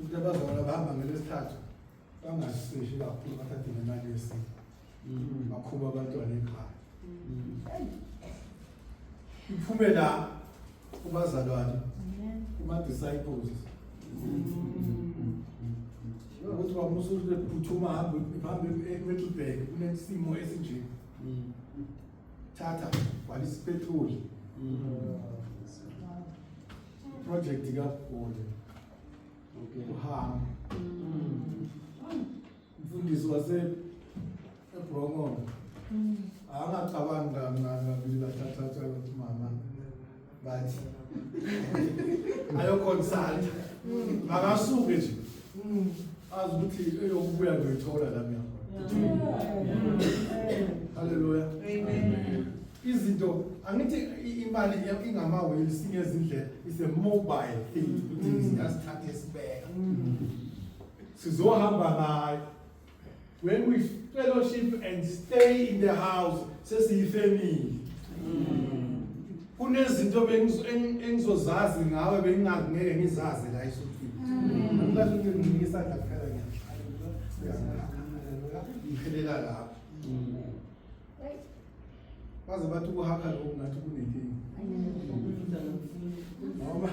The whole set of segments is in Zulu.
Ukuthi abazalwane bahamba ngelesithathu bangaseshi kakhulu bathathe nemali yesimo. Bakhuba abantwana ekhaya. Iphume la kubazalwane, kuma-disciples. Ukuthi wamusa ukuthi phuthuma hambe hambe eMiddelburg kunesimo esinje. Thatha gwalisa ipetroli. Project kaGole. Uhamba. Umfundisi wase eBrongo. Angacabangi kancane kabili kathathu ukuthi mama bathi ayo-consult. Makasuke nje. Azi ukuthi eyokubuya ngiyoyithola la mina. Haleluya. Amen. Izinto angithi imali ingama-wheels ingezindlela is a mobile thing ukuthi singasithatha esibeka. Sizohamba ngayo. When we fellowship and stay in the house sesiyifamily. Kunezinto engizozazi ngawe bengingazi ngeke ngizazi la esontweni. Angikazi ukuthi nginike isandla kuphela ngiyahlala. Ngiphelela lapho. Baze bathi ukuhakha lokhu ngathi kunenkinga. Ngoba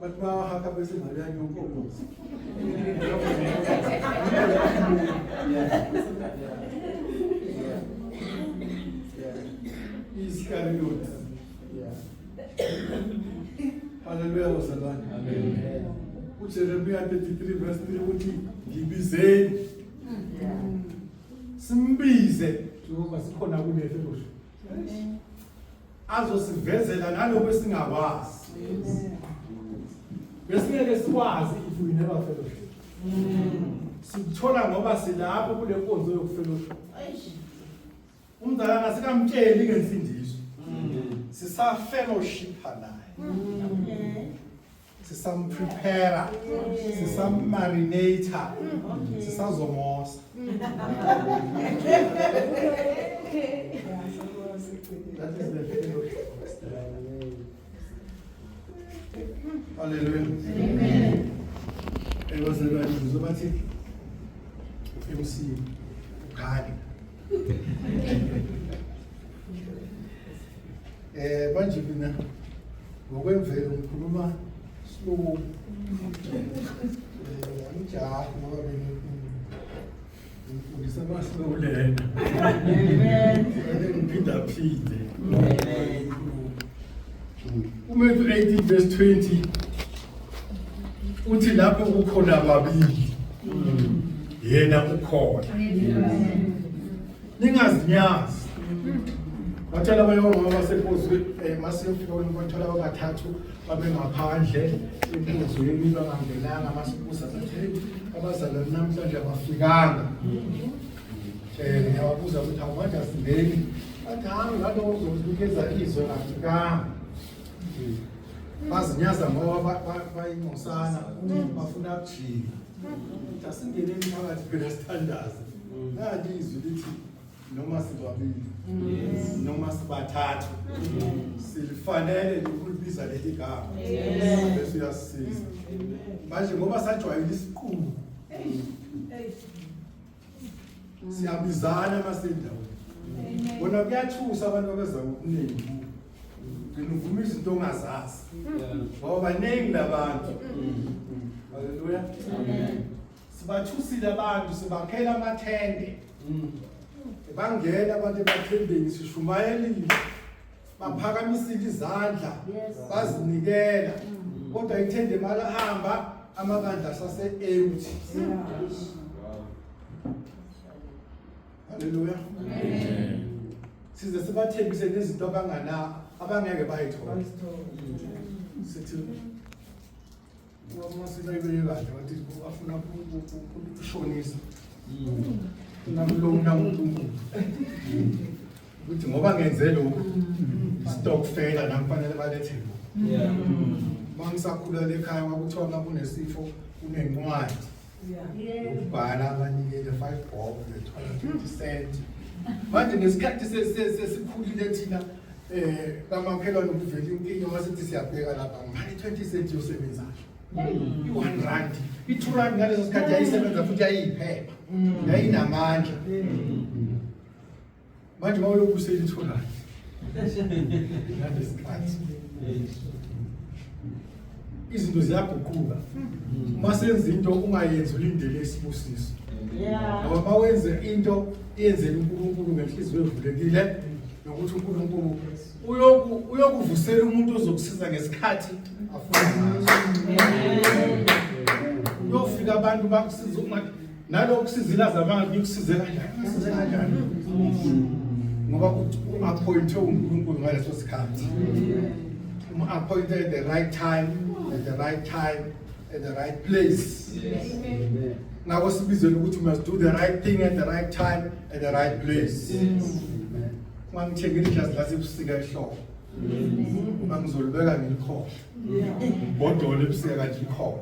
bathi bayahakha bese imali yanyonkomozi. Iskariyoti. Haleluya bazalwane. Amen. UJeremiya 33 verse 3 uthi ngibizeni. Simbize Jehova sikhona kule fellowship. Azosivezela naloko esingakwazi. Besingeke sikwazi if we never fellowship. Sikuthola ngoba silapho kule nkonzo yokufellowship. Umzalwane asikamtsheli ngensindiso. Sisafellowshipa naye. Sisamprepare, sisammarinate, sisazomosa. That is the fellowship. Hallelujah. Amen. Ebazalwane ngizobathi MC ukhali. Manje mina ngokwemvelo ngikhuluma slow. Angijahi ngoba mina ngifundisa ama slow learner. Amen. Ngiphinda phinde. Amen. UMatthew 18 verse 20 uthi lapho kukhona ababili yena ukhona. Ningazinyazi. Bathola abanye omama basenkonzweni masifika bathola abathathu babengaphandle enkonzweni bangangenanga masibuza bathi hey abazalwane namhlanje abafikanga. Ngiyababuza ukuthi awumanje asingeni. Bathi hayi ngalowo uzokunikeza izwe kafikanga. Bazinyaza ngoba bayingcosana bafuna kujika. Ukuthi asingeneni phakathi phela sithandaze. Nali izwi lithi noma sibabili noma sibathathu silifanele ukulibiza leli gama bese uyasisiza. Manje ngoba sajwayele isiqubu siyabizana masendaweni. Bona kuyathusa abantu abeza ngokuningi. Gcina uvuma izinto ongazazi. Ngoba baningi labantu. Haleluya. Sibathusile abantu sibakhela amathende. Bangena abantu emathendeni sishumayelile. Baphakamisile izandla bazinikela. Kodwa ithende malahamba amabandla sase empty. Haleluya. Amen. Size sibathembise nezinto abangana abangeke bayithole. Sithi umasina ibeke kahle wathi bafuna ukushonisa. Funa kulona uNkulunkulu. Ukuthi ngoba ngenze lokhu stokfela nami kufanele balethe lokhu. Yeah. Mangisakhula lekhaya kwakuthiwa uma kunesifo kunencwadi. Ukubhala abanikele 5 bob bethwala 20 cent. Manje ngesikhathi sesikhulile thina kamakhelwane kuvela inkinga masithi siyabheka lapha ngimane 20 cent yosebenza. I-1 rand, i-2 rand ngaleso sikhathi yayisebenza futhi yayiyiphepha, yayinamandla. Manje uma uyobusela i-2 rand ngalesikhathi, izinto ziyaguquka. Uma senza into ungayenzi ulindele isibusiso, ngoba uma wenze into iyenzela uNkulunkulu ngenhliziyo evulekile, nokuthi uNkulunkulu uyokuvusela umuntu ozokusiza ngesikhathi afuna ngaso. Uyofika abantu bakusiza, uma nalokhu kusizile azamanga ngikusize kanjani, ngikusize kanjani, ngoba u-appointwe uNkulunkulu ngaleso sikhathi, um-appointed at the right time, at the right time, at the right place. Ngakho sibizele ukuthi we must do the right thing at the right time, at the right place. Ungangithengeli ijazi lasebusika ehlobo, uma ngizolibeka ngilikhohle, ngibhodole ebusika kanje likhona.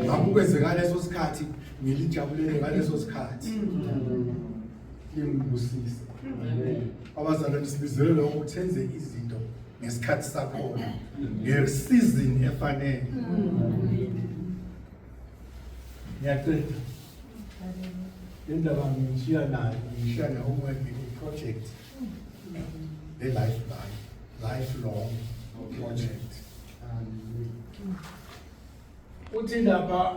Ngakho ngaleso sikhathi ngilijabulele, ngaleso sikhathi lingibusise. Abazalwane, sibizele lokho, ukuthi senze izinto ngesikhathi sakhona, nge-season efanele. Ngiyaqeda le ndaba, ngishiya nayo, ngishiya ne-homework, i-project le-life lifelong project. Uthi lapha,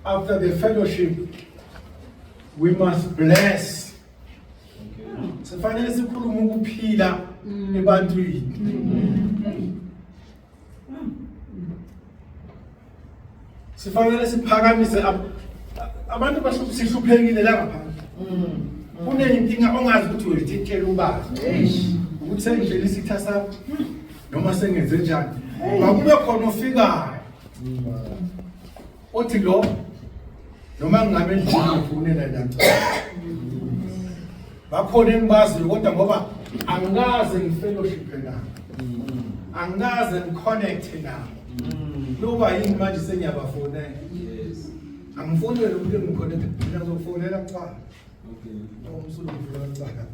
after the fellowship we must bless. Sifanele sikhulume ukuphila ebantwini. Sifanele siphakamise abantu. Sihluphekile la ngaphandle, kuneyinkinga ongazi ukuthi uyitshela ubani, ukuthi sengidlela isitha sami noma sengenze njani. Makube khona ofikayo othi lo, noma ngingabe endlini ngifonela la, bakhona engibaziyo, kodwa ngoba angikaze ngi-fellowship nabo, angikaze ngi-connect nabo, kuyoba yini manje sengiyabafonela? Angifonele umuntu engi-connect mina, ngizofonela kuqala. Umsulu ngifonela kuqala.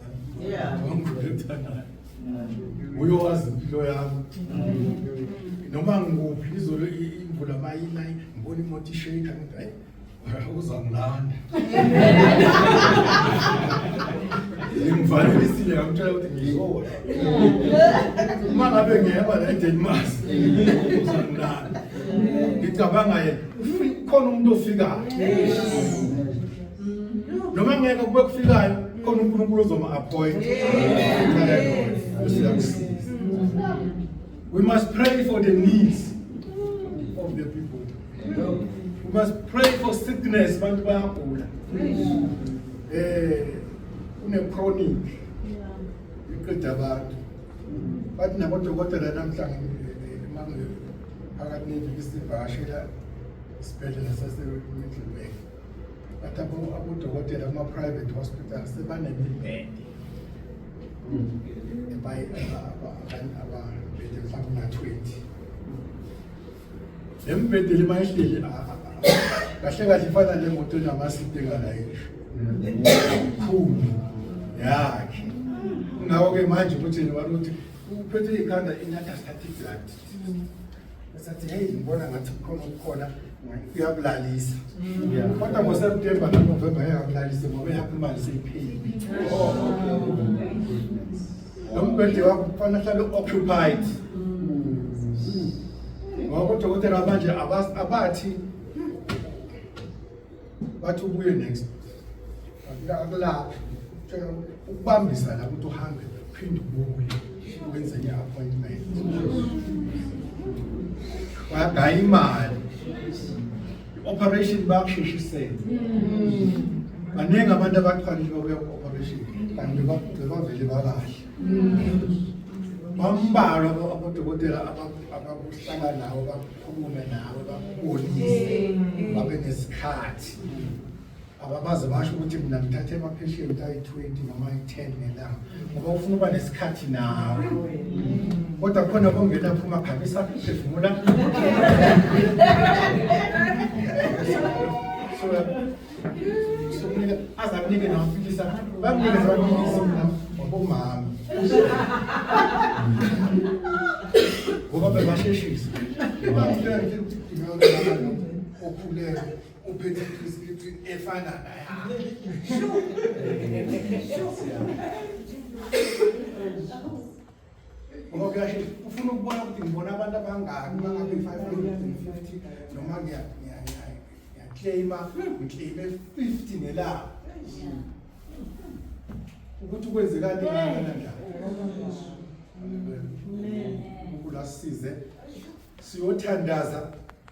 Ngi-connecta naye, uyowazi impilo yami noma ngikuphi. Izolo imvula mayina, ngibona imoto ishake, ngithi hayi, uzangilanda. Ngimvalelisile, ngamtshela ukuthi ngizola uma ngabe ngiyeba la eDenmas, uzangilanda. Ngicabanga yena, khona umuntu ofikayo, noma ngeke kube kufikayo, khona uNkulunkulu ozoma-appoint siyakusiza. We must pray for the needs of the people. We must pray for sickness. Abantu bayagula, kune chronic iqeda abantu. Bathi nabodokotela namhla, phakathi neviki sivakashela isibhedlela sase-Middelburg, bathi abodokotela kuma-private hospital sebanemibhede ababhede mhlawumbe una-20. Le mbhede le mayihleli kahle kahle ifana nemoto enamasiti engalayishwa khulu yakhe. Ngakho-ke manje ukuthi ukuthi uphethe ikhanda, inyathi asithathe i-blood, esathi hey, ngibona ngathi kukhona okukhona, uyakulalisa. Kodwa ngoSeptemba noNovemba ngeke akulalise, ngoba eyakho imali seyiphelile. Lo mbhede wakho kufanele ahlale occupied, ngoba odokotela manje abathi bathi ubuye next, akulaphi ukubambisa la ukuthi uhambe uphinde ubuye wenze i-appointment, bayagaya imali, i-operation bayakusheshisela. Baningi abantu abaqalile babuya ku-operation kanti bebavele bakahle. Bambalwa abodokotela abakuhlala nawe, bakhulume nawe, bakubonise, babe nesikhathi. Ababaze basho ukuthi mina ngithathe ama-patient ayi-20 noma ayi-10 ngelanga, ngoba ufuna ukuba nesikhathi nawe. Kodwa khona kongena phuma khamisa phefumula, so sokunika aze akunike namaphilisi, bakunikeze amaphilisi. Mina wabomama, ngoba Basheshisa. Bangitshela nje ukuthi kudingeka okhulelwe uphethe i-prescription efana nayakhe. Ngoba kuyashesha ufuna ukubona ukuthi ngibona abantu abangaki bangabe 550 noma ngiyaclaima ngiclaime 50 ngelanga ukuthi kwenzekani kanjani. Unkulunkulu asisize siyothandaza.